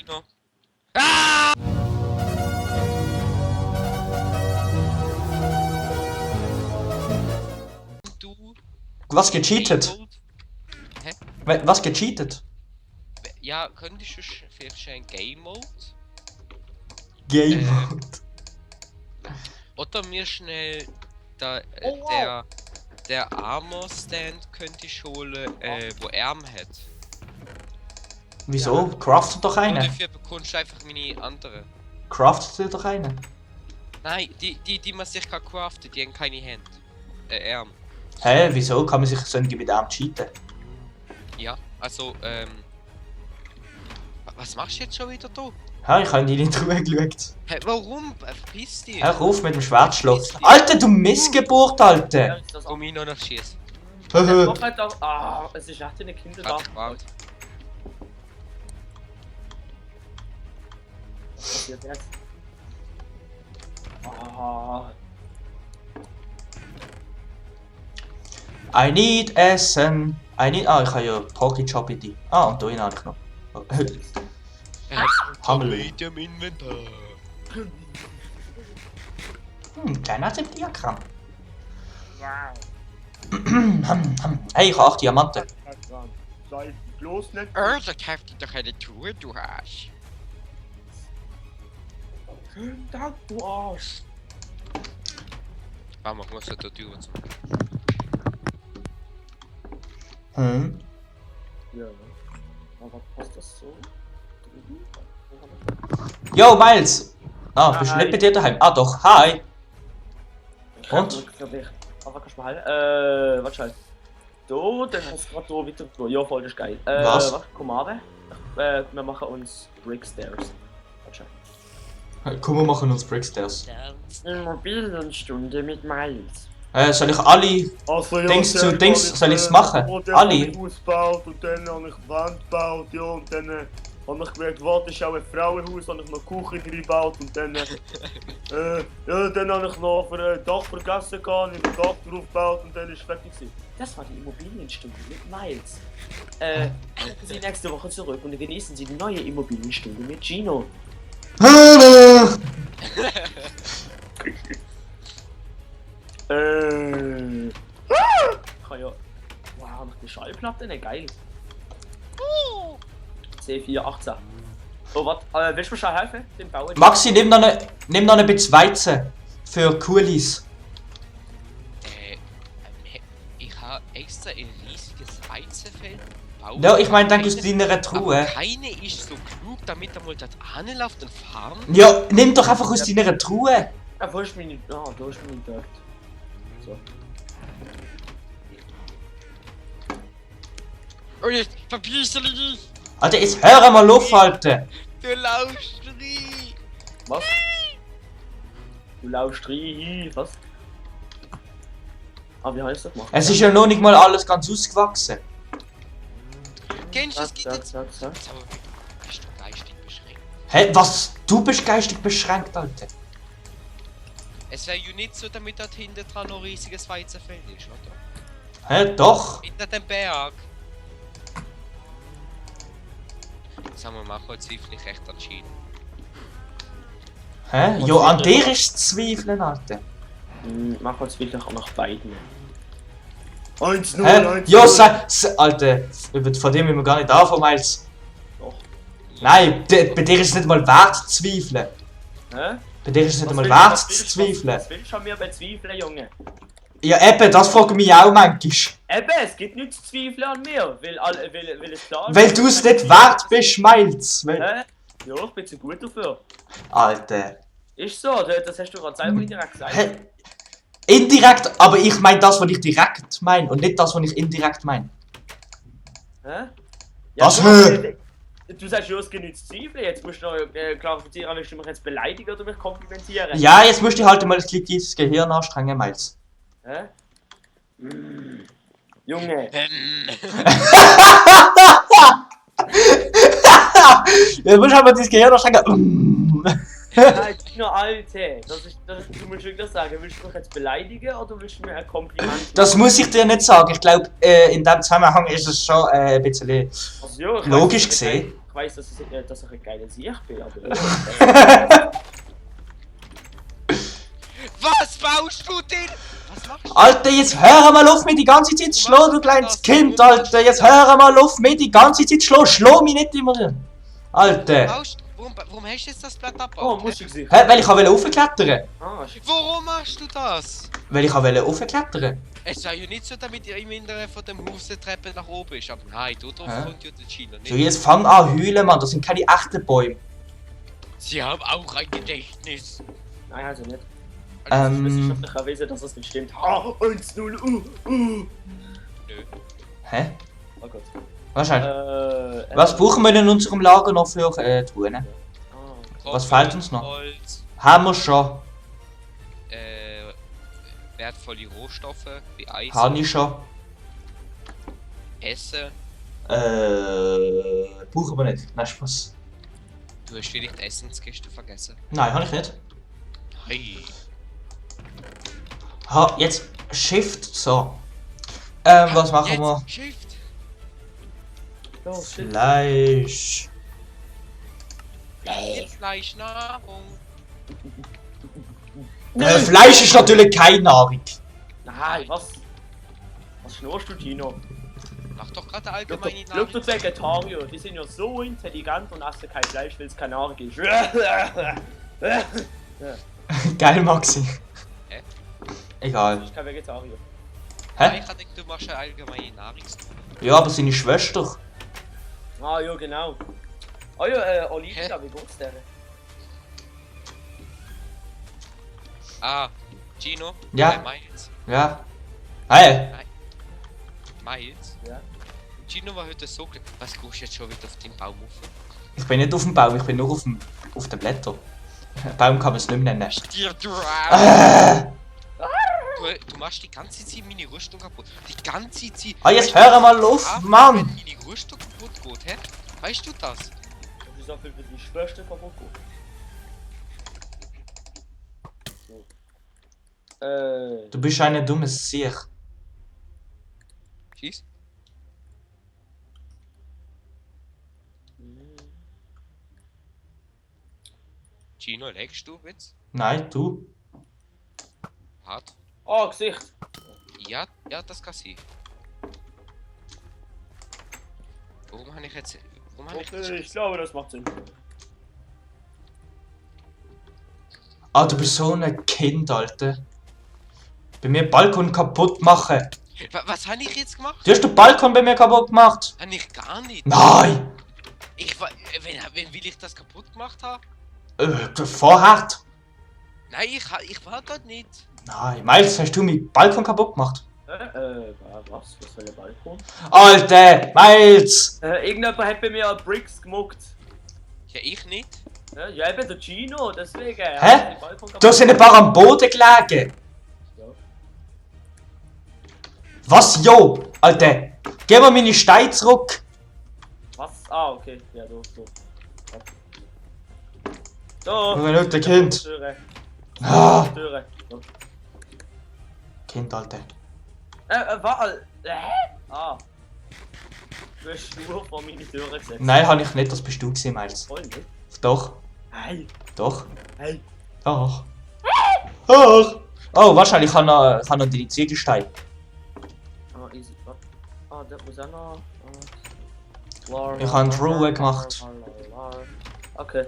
noch. Ah! Du. Was gecheatet? Hä? Was gecheatet? Ja, könntest du vielleicht schon ein Game Mode? Game Mode. Oder mir schnell da, der Armor Stand könnte ich holen, wo Arm hat. Wieso? Craftet doch Und eine. dafür bekommst du einfach meine andere. Craftet doch eine. Nein, die man sich kann craften, die haben keine Hände. Arm. Hä, wieso? Kann man sich so mit Arm cheaten? Ja, also, was machst du jetzt schon wieder da? Ha, ich habe in die Truhe geschaut. Hä, warum? Verpiss dich! Hör auf mit dem Schwertschlag. Alter, du Missgeburt, Alter! Komm ich noch nach schießen. Es ist echt eine Kinder Hat dich gewarnt. Was passiert jetzt? Ah, I need Essen. Ich habe ja Pocky Choppity. Und da habe ich noch. Hammel. im Inventar. Kleiner Diagramm. wow. Hey, ich habe 8 Diamanten. Sei bloß nicht. Also kauft dir doch eine Tour, du Arsch. Schönen Dank, du Arsch. Ah, mach mal so die Tür zu. Hm. Ja. Aber passt das so? Yo, Miles! Bist du nicht bei dir daheim? Doch, hi! Und? Aber kannst du mal halten? Warte schnell. Da, dann hast du gerade da weiter. Ja, voll, das ist geil. Was? Warte, komm runter. Wir machen uns Brickstairs. Warte schnell. Komm, wir machen uns Brickstairs. Immobilienstunde mit Miles. Soll ich alle Also, ja, Dings zu dann Dings, hab ich, soll ich's machen? Modell Alle? hab ich ausgebaut und dann habe ich die Wand gebaut, ja, und dann habe ich gemerkt, warte, ist auch ein Frauenhaus, habe ich noch Küche reingebaut und dann, ja, dann habe ich noch für ein Dach vergessen gehabt, ich habe ein Dach drauf gebaut und dann ist es fertig gewesen. Das war die Immobilienstunde mit Miles. Kommen Sie nächste Woche zurück und genießen Sie die neue Immobilienstunde mit Gino. Ich kann ja. Wow, habe ich die Schallplatte? Ne, geil. C418. Oh, warte, willst du mir schon helfen? Dem Bauen? Maxi, nimm noch ein bisschen Weizen. Für Coolies. Ich habe extra ein riesiges Weizenfeld gebaut. Ja, ich meine, dann aus Keine- deiner aber Truhe. keine ist so klug, damit er mal dort anläuft und farmt. Ja, nimm doch einfach aus deiner Truhe. Ah, wo ist meine. Ah, da ist meine Dirt. So. Oh, jetzt verpiss dich! Alter, jetzt hör mal auf, Alter. Du laufst rein! Was? Du laufst rein, was? Ah, wie heißt das gemacht? Es ist ja noch nicht mal alles ganz ausgewachsen. Kennst du das? Zack, zack, zack, zack. Jetzt aber bist du geistig beschränkt. Hä, was? Du bist geistig beschränkt, Alter. Es wäre ja nicht so, damit dort hinten dran noch ein riesiges Weizenfeld ist, oder? Hä, doch. Hinter dem Berg. Sagen wir mal, jetzt zweifle ich echt entschieden. Hä? Jo, an dir ist zu zweifeln, Alter. Mach uns wirklich auch nach beiden. 1-0, Hä? Jo, Alter, von dem müssen wir gar nicht anfangen, Miles. Doch. Nein, bei dir ist es nicht mal wert zu zweifeln. Hä? Bei dir ist es nicht Was mal willst- wert was zu willst- zweifeln. Was willst du an mir bezweifeln, Junge? Ja, eben, das frage ich mich auch manchmal. Eben, es gibt nichts zu zweifeln an mir, weil es klar ist. Weil du es nicht wert bist, Miles. Hä? Ja, ich bin zu gut dafür. Alter. Ist so, das hast du gerade selber indirekt gesagt. Hä? Indirekt, aber ich meine das, was ich direkt meine und nicht das, was ich indirekt meine. Hä? Was, Du sagst, ja, es gibt nichts zu zweifeln, jetzt musst du noch klarifizieren, willst du mich jetzt beleidigen oder mich komplimentieren? Ja, jetzt musst du halt mal das Gehirn anstrengen, Miles. Hä? Junge, Jetzt musst du halt mal das Gehirn anstrengen. nein, nur Alte. Du musst wirklich sagen, willst du mich jetzt beleidigen oder willst du mir ein Kompliment machen? Das muss ich dir nicht sagen. Ich glaube, in dem Zusammenhang ist es schon ein bisschen Also, ja, ich logisch weiss, gesehen. Ich weiss, dass ich ein geiler Sieg bin, aber... Was baust du denn? Was machst du? Alter, jetzt hör mal auf, mich die ganze Zeit zu schlagen, du kleines Kind, Alter. Jetzt hör mal auf, mich die ganze Zeit zu schlagen. Schlag mich nicht immer. Alter. Warum hast du jetzt das Blatt Oh, abgebaut? muss ich sehen. Hä, weil ich raufklettern. Ah, shit. Warum machst du das? Weil ich raufklettern. Es sei ja nicht so, damit ihr im Inneren von dem Haus die Treppe nach oben ist. Aber nein, du drauf Hä? kommt ja der China nicht. So, jetzt fang an heulen, Mann. Das sind keine echten Bäume. Sie haben auch ein Gedächtnis. Nein, also nicht. Also, Wissenschaftlich erwiesen, dass das nicht stimmt. Ah, 1-0, Nö. Hä? Oh Gott. Wahrscheinlich. Was brauchen wir denn in unserem Lager noch für Truhen? Ah. Was fehlt uns noch? Holz, Haben wir schon. wertvolle Rohstoffe wie Eisen, Habe ich schon. Essen. Brauchen wir nicht. Nein, Spaß. Du hast vielleicht die Essenskiste vergessen. Nein, habe ich nicht. Hey. Ha, jetzt Shift. So. Was machen Jetzt wir? Shift. Oh, shit. Fleisch. Jetzt Fleischnahrung. Fleisch ist natürlich keine Nahrung. Nein, was? Was schnurst du, Gino? Mach doch gerade eine Schau allgemeine doch Nahrung. die Vegetarier, die sind ja so intelligent und essen kein Fleisch, weil es keine Nahrung ist. Geil, Maxi. Hä? Egal. Du bist kein Vegetarier. Hä? Ich denke, du machst eine allgemeine Nahrungsnahrung. Ja, aber seine Schwester. Ah, ja, genau. Ah ja, Olivia, Hä? wie geht's dir? Ah, Gino? Ja. Miles. Ja. Hey. Miles? Ja. Gino war heute so glücklich. Was gehst du jetzt schon wieder auf den Baum auf? Ich bin nicht auf dem Baum, ich bin nur auf den Blättern. Baum kann man es nicht mehr nennen. Dir, du Du machst die ganze Zeit meine Rüstung kaputt. Die ganze Zeit. Ah, jetzt hör mal auf, Mann! Wenn meine Rüstung kaputt geht, hä? Weißt du das? Das ist auch für die Schwester kaputt geht. So. Du bist eine dumme Siech. Schieß. Gino, legst du jetzt? Nein, du. Hart. Oh, Gesicht! Ja, das kann sein. Warum habe ich jetzt. Warum habe ich Okay, ich jetzt. glaube, das macht Sinn. Ah, du bist so ein Kind, Alter. Bei mir Balkon kaputt machen. Was habe ich jetzt gemacht? Du hast den Balkon bei mir kaputt gemacht. Habe ich gar nicht. Nein! Ich war. Wenn will ich das kaputt gemacht haben? Vorher. Nein, ich war dort nicht. Nein, Miles, hast du meinen Balkon kaputt gemacht? Was? Was für ein Balkon? Alter, Miles! Irgendjemand hat bei mir Bricks gemuckt. Ja, ich nicht. Ja, eben der Gino, deswegen. Hä? Da sind ein paar am Boden gelegen. Ja. Was, jo? Alter, gib mir meine Steine zurück. Was? Ah, okay. Ja, so. Nur So. ein alter Kind. Türe. Ah, Türe. So. Kind, Alter. Warte. Ah. Du hast nur vor meine Türe gesetzt. Nein, habe ich nicht, das bist du gewesen, Miles. Voll nicht. Doch, Hey. doch, Hey. doch. Doch! Oh, wahrscheinlich kann noch deine Ziegelsteine. Ah, easy. Ah, das muss auch noch. Ich habe eine Ruhe gemacht. Okay.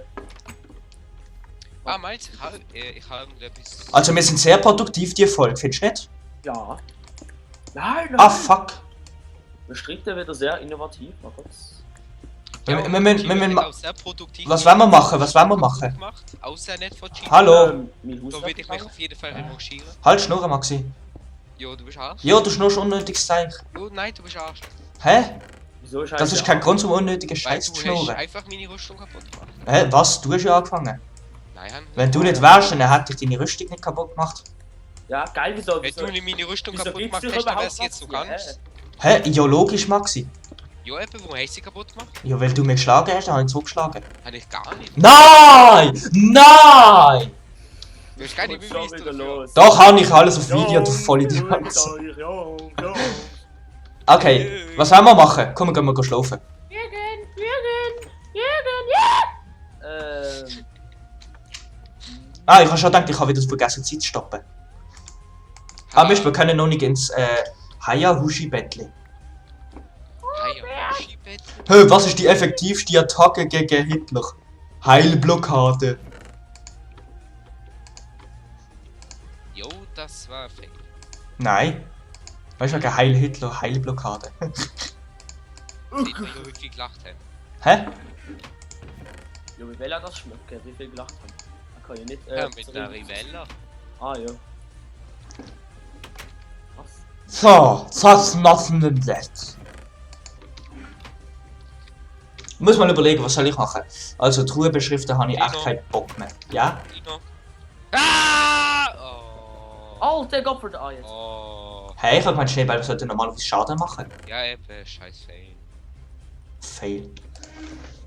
Ah, meinst du, ich habe etwas. Also, wir sind sehr produktiv, die Folge, findest du nicht? Ja. Nein. Ah, fuck. Wir streiten wieder sehr innovativ. Mal kurz. Wir müssen auch sehr produktiv. Was wollen wir machen? Was wollen wir machen? Gemacht, außer nicht von Gino. Hallo? Mein Haus Da würde ich mich auf jeden Fall revanchieren. Halt Schnurren, Maxi. Jo, du bist Arsch. Ja, du schnurst unnötiges Zeug. Oh, nein, du bist Arsch. Hä? Wieso ist Das ist kein Grund zum unnötigen Weil Scheiß du zu hast schnurren. einfach meine Rüstung kaputt gemacht. Hä? Was? Du hast ja angefangen. Nein, Wenn du nicht wärst, dann hätte ich deine Rüstung nicht kaputt gemacht. Ja, geil, wieso? wenn du nicht meine Rüstung wieso kaputt gibt's gemacht dich hast, dann überhaupt wär's jetzt so was? ganz. Hä? Ja, logisch, Maxi. Jo, eben, warum hast du sie kaputt gemacht? Ja, weil du mich geschlagen hast, dann habe ich zugeschlagen. Habe ich gar nicht. Nein! Nein! Du hast keine Und schon Beweise wieder dafür. los. Doch, habe ich alles auf Video, du Vollidiot. Jungs. Okay, was wollen wir machen? Komm, gehen wir schlafen. Wir gehen. Ah, ich habe schon gedacht, ich habe wieder vergessen, Zeit zu stoppen. Ah, Mist, wir können noch nicht ins Hayahushi-Bettli. Hayahushi-Bett? Hä, was ist die effektivste Attacke gegen Hitler? Heilblockade. Jo, das war fake. Nein. Weißt du, wegen Heil Hitler, Heilblockade. Sieht man ja, wie viel gelacht haben. Hä? Ja, wie will er das schmecken? Wie viel gelacht haben? Er kann ja nicht. Ja, mit einer Rivella. Ah, ja. Was? So, das machen wir jetzt. Muss mal überlegen, was soll ich machen. Also, Truhe beschriften habe ich echt Dino. keinen Bock mehr. Ja? Dino. Ah! Oh. Alter Gott, für den A jetzt. Oh. Hey, ich hab gemeint, Schneeball sollte normalerweise Schaden machen. Ja, eben, scheiß Fail. Fail.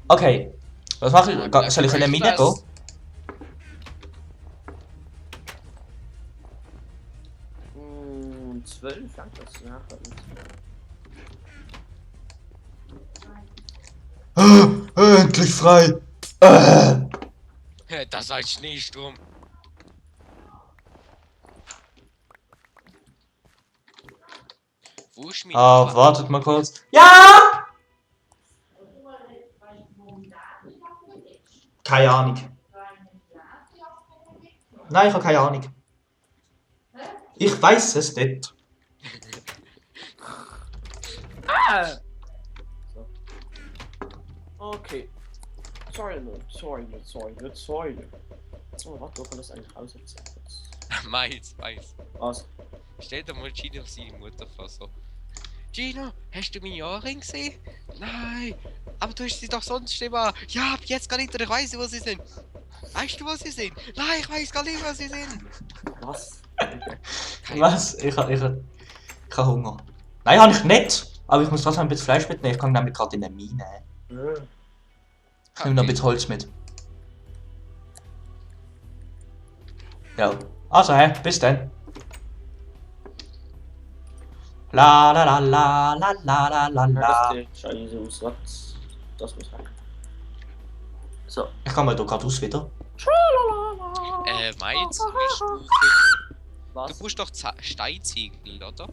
Okay. Was mache ich? Soll ich in der Mine gehen? Hm, 12 fängt das, ja. Endlich frei! Das als Schneesturm. Wo ist mein Wartet mal kurz. Ja! Keine Ahnung. Nein, ich habe keine Ahnung. Ich weiß es nicht. Ah! So. Okay. Sorry. Oh, warte, wo kann das eigentlich aussetzen? Mais. Was? Stell dir mal Gino auf seine Mutter vor so. Gino, hast du meine Ohrringe gesehen? Nein, aber du hast sie doch sonst immer. Ja, ab jetzt gar nicht, ich weiß, wo sie sind. Weißt du, wo sie sind? Nein, ich weiß gar nicht, wo sie sind. Was? Was? Ich hab Hunger. Nein, habe ich nicht. Aber ich muss trotzdem ein bisschen Fleisch mitnehmen. Ich kann nämlich gerade in eine Mine. Ich nehme noch ein bisschen Holz mit. Ja. Also, bis dann. La la la la la la la la la. Das sieht scheiße aus, was? Das muss weg. So. Ich kann mal da gerade aus wieder. Meins, du Was? brauchst doch Steinziegel, oder?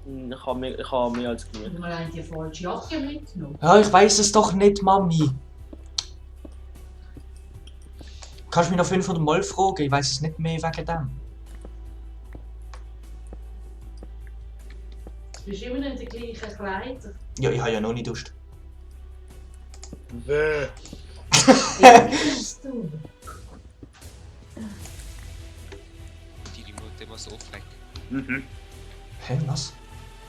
Ich habe mehr als genug. Hast du mal eine die falsche Jacke mitgenommen? Ja, ich weiß es doch nicht, Mami. Kannst du mich noch 500 Mal fragen? Ich weiß es nicht mehr wegen dem. Du bist immer noch in den gleichen Kleidern. Ja, ich habe ja noch nicht Durst. Bäh. Was du? Die Mutter immer so frech. Hä, was?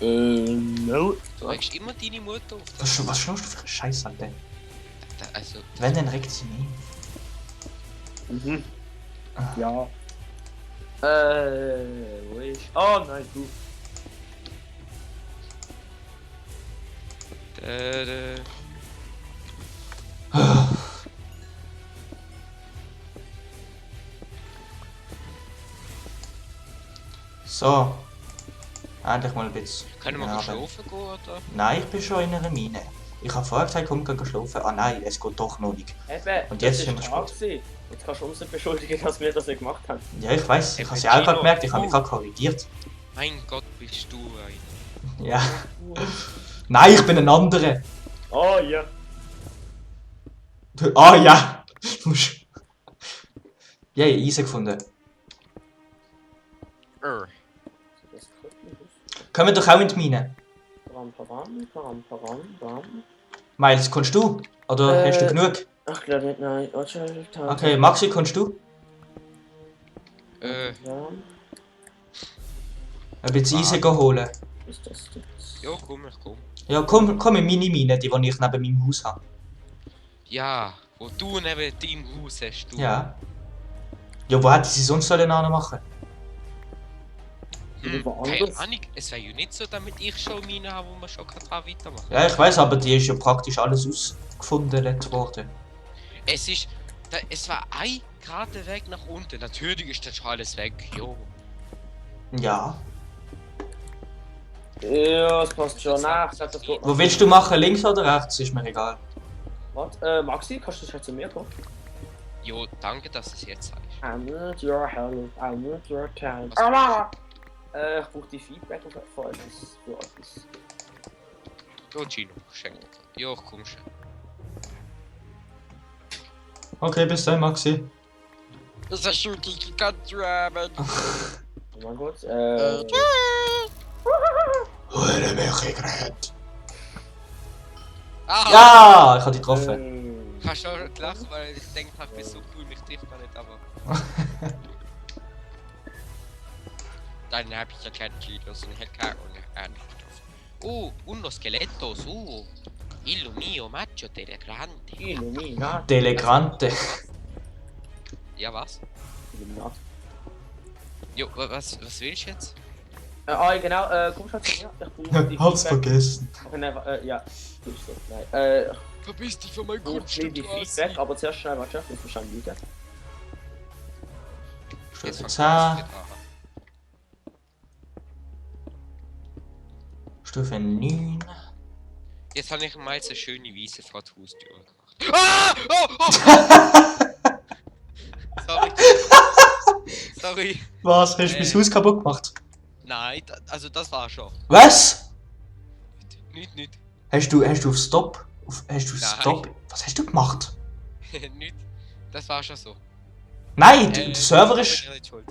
No. Du regst immer deine Mutter auf. Was schnurst du für eine Scheiße, Alter? Also, Wenn, dann regt sie mich. Mhm. Ja. Wo ist. Oh nein, du. So. Endlich mal ein bisschen. können wir Ja, schlafen gehen, oder? Nein, ich bin schon in einer Mine. Ich habe vorher gesagt, komm, geh schlafen. Ah nein, es geht doch noch nicht. Eben. Und jetzt das sind wir ist spät. gewesen. Jetzt kannst du uns nicht beschuldigen, dass wir das nicht gemacht haben. Ja, ich weiß. Ich habe es ja Gino. auch gerade gemerkt. Ich habe mich gerade korrigiert. Mein Gott, bist du ein. Ja. Nein, ich bin ein anderer. Oh ja. Ah ja. Du musst. Ja, ich habe Eisen gefunden. Das kommt nicht aus. Können wir doch auch in die Mine? Param. Miles, kannst du? Oder hast du genug? Ach, glaube nicht, nein. Okay, Maxi, kannst du? Ja. Ein bisschen Eisen gehen holen. Ist das jetzt? Ja, komm, ich komm. Ja, komm in meine Mine, die ich neben meinem Haus habe. Ja, wo du neben deinem Haus hast, du. Ja. Ja, wo hätte sie sonst sollen machen? Woanders? Keine Ahnung, es wäre ja nicht so, damit ich schon meine habe, wo wir schon dran weitermachen. Ja, ich weiß, aber die ist ja praktisch alles ausgefunden worden. Es war ein gerader Weg nach unten. Natürlich ist das schon alles weg, jo. Ja. Ja, es passt schon nach. Sag das gut. Wo willst du machen? Links oder rechts? Ist mir egal. Warte, Maxi, kannst du schon zu mir kommen? Jo, danke, dass du es jetzt sagst. I need your help, I need your time. Ich brauche die Feedback von etwas. Für etwas. Jo, Gino, schenk. Jo, komm schon. Okay, bis dann, Maxi. Das ist schon die ganze Arbeit. Oh mein Gott, Hure Milchgerät. Ah! Ja, ich habe dich getroffen. Ich habe schon gelacht, weil ich denke, ich bin so cool, mich trifft man nicht, aber... Dann habe ich ja keinen Kilos und hätte keine Ahnung getroffen. Oh, uno skeletos, Illo mio, macho telegrande. Illuminati. Telegrante. Ja, was? Illuminati. Jo, was willst du jetzt? Genau, komm schon zu mir. Ich brauche die Hab's Feedback. vergessen. Ja, du bist so. Nein, Verpiss dich von meinem ich brauche die Feedback, aber zuerst schnell, warte, ich muss wahrscheinlich liegen. Stufe Jetzt 10. Stufe 9. Jetzt habe ich mal eine schöne Wiese vor die Haustür gemacht. Ah! Oh! Sorry. Sorry. Was? Hast du mein Haus kaputt gemacht? Nein, also das war schon. Was? Nicht. Hast du auf Stop? Hast du Nein. Stop? Was hast du gemacht? Nicht. Das war schon so. Nein, der Server da ist. bin ich nicht schuld.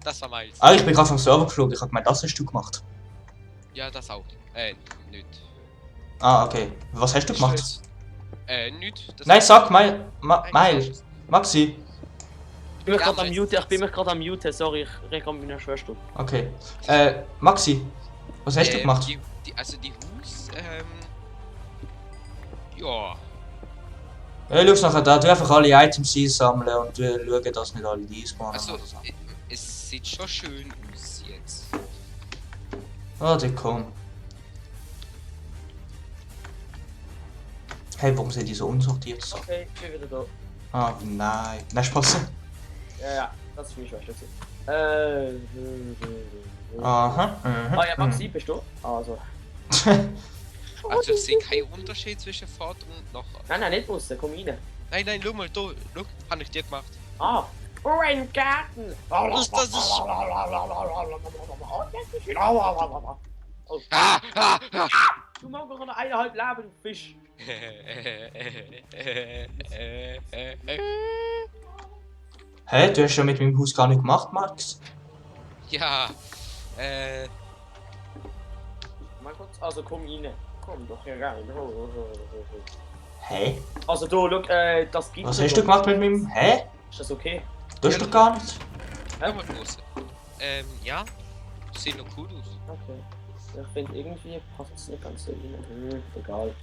Das war meins. Ah, ich bin gerade vom Server geflogen. Ich hab gemeint, das hast du gemacht. Ja, das auch. Nicht. Ah, okay. Was hast du gemacht? Nicht. Das Nein, war- sag Nein, Meil. Maxi. Ich bin mich Ja, gerade am aber Mute, ich bin mich gerade am Mute, sorry, ich rede mit meiner Schwester. Okay. Maxi. Was hast du gemacht? Also die Hus, ja. Ja, schau's nachher da. Du einfach alle Items einsammeln und schauen, dass nicht alle die spawnen Also, oder so. es sieht schon schön aus jetzt. Warte, komm. Hey, warum sind die so unsortiert? So? Okay, ich bin wieder da. Ah, nein. Nein, Spaß. Ja, das ist meine Schwester. Aha. Ah ja, Maxi, bist du? Also. Also ich sehe keinen Unterschied zwischen Fahrt und nachher. Nein, nicht draussen, komm rein. Nein, schau mal, da, schau, habe ich dir gemacht. Ah! Oh, ein Garten! Das ist... Oh, Ah! du magst noch eine 1,5 Leben, du Fisch! Hä, du hast ja mit meinem Haus gar nicht gemacht, Max. Ja, Mal kurz, also komm rein. Komm doch hier rein. Hä? Also du, schau, das gibt Was hast du gemacht mit meinem... Hä? Ist das okay? Du hast doch gar nicht. schau mal groß. Ja, sieht noch cool aus. Okay. Ich finde irgendwie passt es nicht ganz so rein. Egal.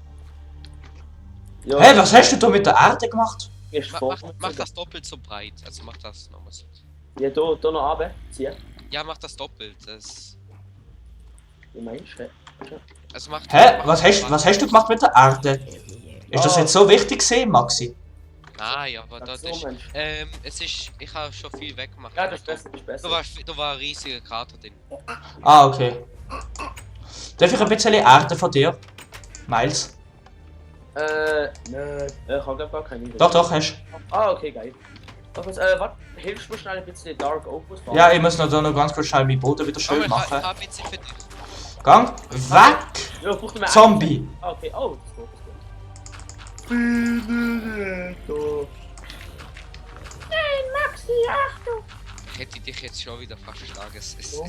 Ja, Hä, was hast du da mit der Erde gemacht? ist Mach das doppelt so breit, also mach das nochmal so. Ja, da noch runter. Zieh. Ja, mach das doppelt, das... Wie meinst du? Also mach... Hä, mach was hast du gemacht mit der Erde? Ist das jetzt so wichtig gewesen, Maxi? Nein, aber Sag das so, ist... Mensch. Es ist... Ich habe schon viel weggemacht. Ja, das ist besser, das ist besser. Da war ein riesiger Krater drin. Ah, okay. Darf ich ein bisschen Erde von dir? Miles? Nein. Ich habe gar keine Idee. Doch, hast Ah, okay, geil. Warte, warte, hilfst du mir schnell ein bisschen Dark Opus du. bauen? Ja, ich muss noch da noch ganz kurz schnell meinen Boden wieder schön Ich machen. habe jetzt für dich. Gang weg! Ja, ich brauche mehr Zombie! Ah, okay, oh, das ist gut, das ist gut. Nein, Maxi, Achtung! Ich hätte dich jetzt schon wieder fast geschlagen.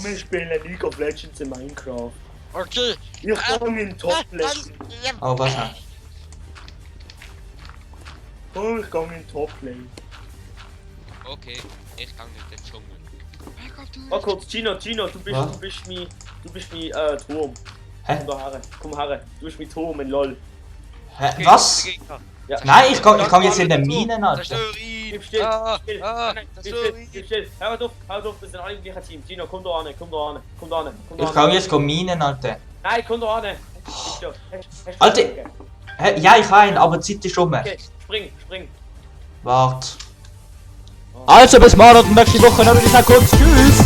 Wir spielen League of Legends in Minecraft. Okay. Ich komme in Top-Lane. Oh, was denn? Oh, ich komme in Top-Lane. Okay, ich kann nicht den Dschungel. Oh, kurz, Gino, du bist Was? mein Turm. Hä? Komm her, du bist mein Turm in LOL. Hä? Okay, Was? der Gegner. Ja. Nein, ich kann jetzt in den Minen, Alter. Zerstör ihn! Bleib still, Ah, still, ah, nein, bleib zerstör still, ihn! bleib still. Hör auf, wir sind alle im gleichen Team. Gino, komm da an, komm da an, komm da an. Ich kann jetzt Minen, Alter. Nein, komm da an. Alter. Hä? Ja, ich kann, aber die Zeit ist rum. Okay, spring. Wart. Also bis morgen und nächste Woche, dann würde ich sagen, kurz tschüss.